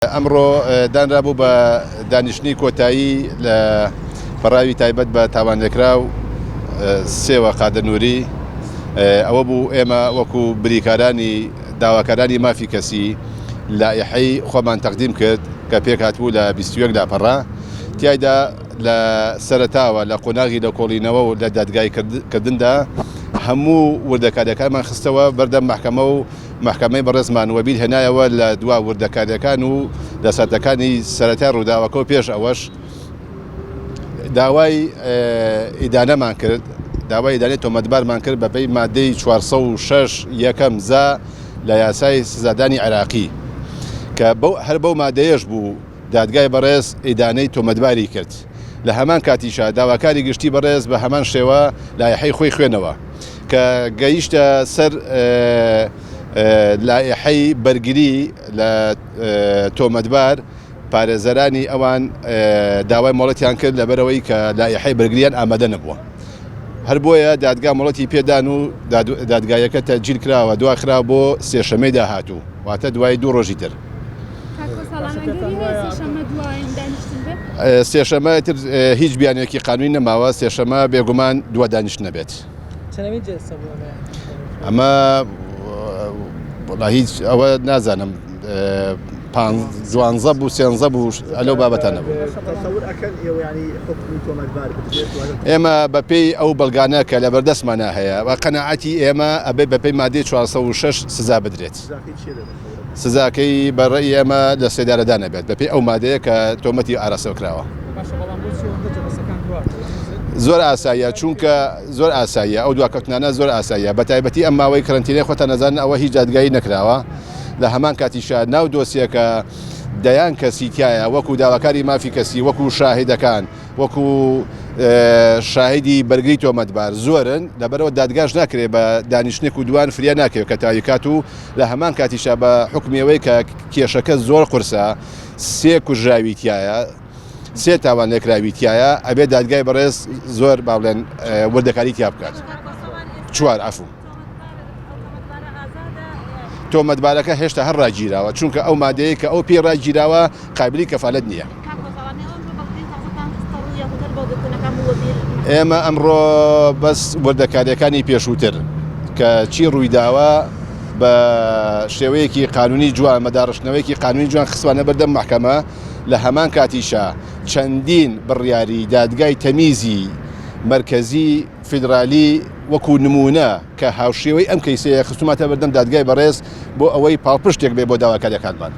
ئەمڕۆ دانرابوو بە دانیشتنی کۆتایی لە پەڕاوی تایبەت بە تاوانلێکراو سێوە قادر نوری ئەوە بوو ئێمە وەکو بریکارانی داواکارانی مافی کەسی لائیحەی خۆمان تەقدیم کرد کە پێکهاتبوو لە 21 لاپەڕە تیایدا لە سەرەتاوە لە قۆناغی لێکۆڵینەوە و لە دادگای کردندا هەموو وردەکاریەکانمان خستەوە بەردەم مەحکەمە و مەحکەمەی بەڕێزمان وەبیر هێنایەوە لە دوا وردەکاریەکان و لە ساتەکانی سەرەتای ڕووداوەکە و پێش ئەوەش داوای ئیدانەمان کرد داوای ئیدانەی تۆمەتبارمان کرد بەپێی مادەی 406 یەکەم زا لە یاسای سزادانی عێراقی کە بەو هەر بەو مادەیەش بوو دادگای بەڕێز ئیدانەی تۆمەتباری کرد. لە هەمان کاتیشا داواکاری گشتی بەڕێز بە هەمان شێوە لایحەی خۆی خوێنەوە کە گەیشتە سەر لایحەی بەرگری لە تۆمەتبار پارێزەرانی ئەوان داوای مۆڵەتیان کرد لەبەرەوەی کە لایحەی بەرگریان ئامادە نەبووە. هەر بۆیە دادگا مۆڵەتی پێدان و دادگایەکە تەجیل کراوە دواخرا بۆ سێشەمەی داهاتوو واتە دوای دوو ڕۆژی تر. سێشەمە تر هیچ بیانێکی قانونی نەماوە سێشەمە بێگومان دوا دانیشت نەبێت ئەمە هیچ ئەوە نازانم دوانزە بوو سێنزە بوو ئەلەو بابەتانە بوو ئێمە بەپێی ئەو بەڵگانە کە لە بەردەستمانە هەیە و قەنەعەتی ئێمە ئەبێ بەپێی مادەی 406 سزا بدرێت. سزاکەی بە ڕەئی ئێمە لە سێدارەدان ئەبێت بەپێی ئەو مادەیە کە تۆمەتی ئاراستە کراوە. زۆر ئاساییە چونکە زۆر ئاساییە ئەو دواکەوتنانە زۆر ئاساییە بە تایبەتی ئەم ماوەی کەرەنتینەی خۆتان نەزانن ئەوە هیچ دادگایی نەکراوە لە هەمان کاتیشا ناو دۆسیەکە دەیان کەسی تایە وەکو داواکاری مافی کەسی وەکو شاهیدەکان وەکو شاهیدی بەرگری تۆمەتبار زۆرن لەبەرەوە دادگاش ناکرێت بە دانیشتێک و دوان فریا ناکەوێت کە تاویکات و لە هەمان کاتیشا بە حوکمی ئەوەی کە کێشەکە زۆر قورسە سێ کوژراوی تایە سێ تاوان لێکراوی تایە ئەبێ دادگای بەڕێز زۆر با بڵێن وردەکاری تیا بکات چوار عفو تۆمەتبارەکە هێشتا هەر ڕاگیراوە چونکە ئەو مادەیە کە ئەو پێی ڕاگیراوە قابلی کەفالەت نییە. ئێمە ئەمڕۆ بەس وردەکاریەکانی پێشووتر کە چی ڕوویداوە بە شێوەیەکی قانونی جوان بە داڕشتنەوەیەکی قانونی جوان خستوانە بەردەم مەحکەمە لە هەمان کاتیشا چەندین بڕیاری دادگای تەمیزی مەرکەزی فیدرالی وەکو نمونە کە هاوشێوەی ئەم کەیسەیە خستوماتە بەردەم دادگای بەڕێز بۆ ئەوەی پاڵپشتێک بێ بۆ داواکاریەکانمان.